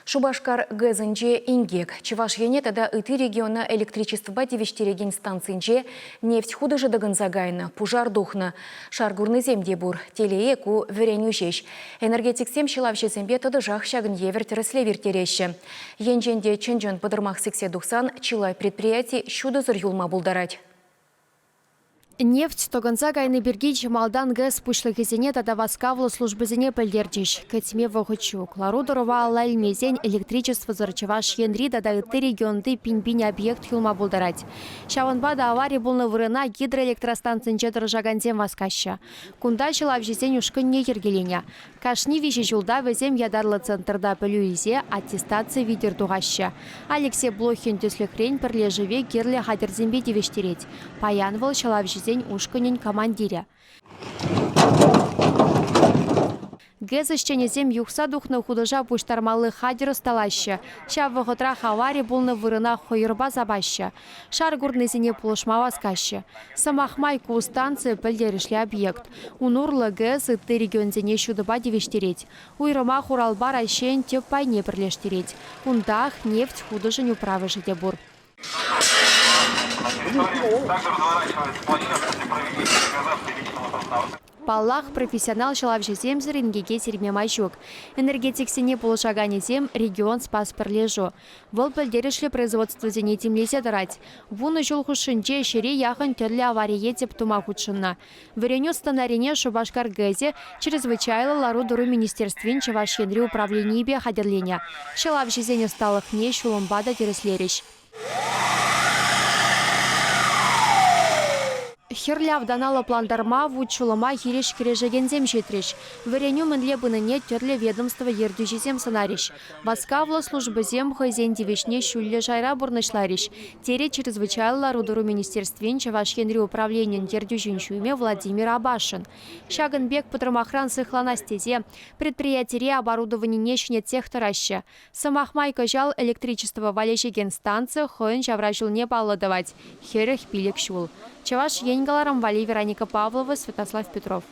Шупашкар ГЭСӗнче инкек. Чӑваш Ене тата ытти региона электричествӑпа тивӗҫтерекен станцинче нефть хутӑшӗ тӑкӑнса кайнӑ, пушар тухнӑ. Шар курнисем те пур. Телее, ку вӗренӳ ҫеҫ. Энергетиксем ҫӑлавҫӑсемпе тӑтӑшах ҫакӑн евӗр тӗрӗслев ирттереҫҫӗ. Енчен те чӑн-чӑн пӑтӑрмах сиксе тухсан чылай предприяти ҫутӑсӑр юлма пултарать. Нефть тӑкӑнса кайни пирки чи малтан ГЭС пуҫлӑхӗсене тата васкавлӑ службӑсене пӗлтерчӗҫ. Кӗтме вӑхӑт ҫук. Лару-тӑрӑва алла илмесен электричествӑсӑр Чӑваш Енри тата ытти регионти пин-пин объект юлма пултарать. Ҫавӑнпа та авари пулнӑ вырӑна гидроэлектростанцинче тӑрӑшакансем васкаҫҫӗ. Кунта ҫӑлавҫӑсен ушкӑнне йӗркеленӗ. Кашни виҫӗ ҫулта вӗсем ятарлӑ центрта пӗлӳ илсе аттестаци витӗр тухаҫҫӗ. Алексей Блохин тӗслӗхрен пӗрлешӗве кирлӗ хатӗрсемпе тивӗҫтерет. Паян вӑл ҫӑлавҫӑсен ушкӑнӗн командирӗ. ГЭС ӗҫченӗсем юхса тухнӑ хутӑша пуҫтармалли хатӗр ӑсталаҫҫӗ. Ҫав вӑхӑтрах авари пулнӑ вырӑна хӑйӑрпа сапаҫҫӗ. Шар курнисене пулӑшма васкаҫҫӗ. Сӑмах май, ку станци пӗлтерӗшлӗ объект. Ун урлӑ ГЭС ытти регионсене ҫутӑпа тивӗҫтерет. Уйрӑмах Уралпа Раҫҫейӗн тӗп пайне пӗрлештерет. Унтах нефть хутӑшӗн управӑшӗ те пур. Паллах, профессионал ҫӑлавҫӑсемсӗр инкеке сирме май ҫук. Энергетиксене пулӑшаканӗсем регион Спас пӗрлешӳ. Вӑл пӗлтерӗшлӗ производствӑсене тимлесе тӑрать. Вунӑ ҫул хушшинче ҫӗре яхӑн тӗрлӗ аварие тӗп тума хутшӑннӑ. Вӗренӳ сценарине Шупашкар ГЭСӗ Чрезвычайлӑ лару-тӑру министерствин Чӑваш Енри управленийӗпе хатӗрленӗ. Ҫӑлавҫӑсен ӑсталӑхне ҫулӑмпа та тӗрӗслерӗҫ. Хӗрлӗ автана лӑплантарма вут-ҫулӑма хирӗҫ кӗрешекенсем ҫитрӗҫ. Вӗренӳ мӗнле пынине тӗрлӗ ведомство ертӳҫисем сӑнарӗҫ. Васкавлӑ службӑсем хӑйсен тивӗҫне ҫӳллӗ шайра пурнӑҫларӗҫ, терӗ Чрезвычайлӑ лару-тӑру министерствин Чӑваш Енри управленийӗн ертӳҫин ҫумӗ Владимир Абашин. Ҫакӑн пек пӑтӑрмахран сыхланас тесе предприятире оборудованине ҫӗнетсех тӑраҫҫӗ. Сӑмах май, кӑҫал электричество валеҫекен станци хӑйӗн ҫавра ҫулне паллӑ тӑвать, 45 ҫул. Чӑваш Ен кӑларӑм валли Вероника Павлова, Святослав Петров.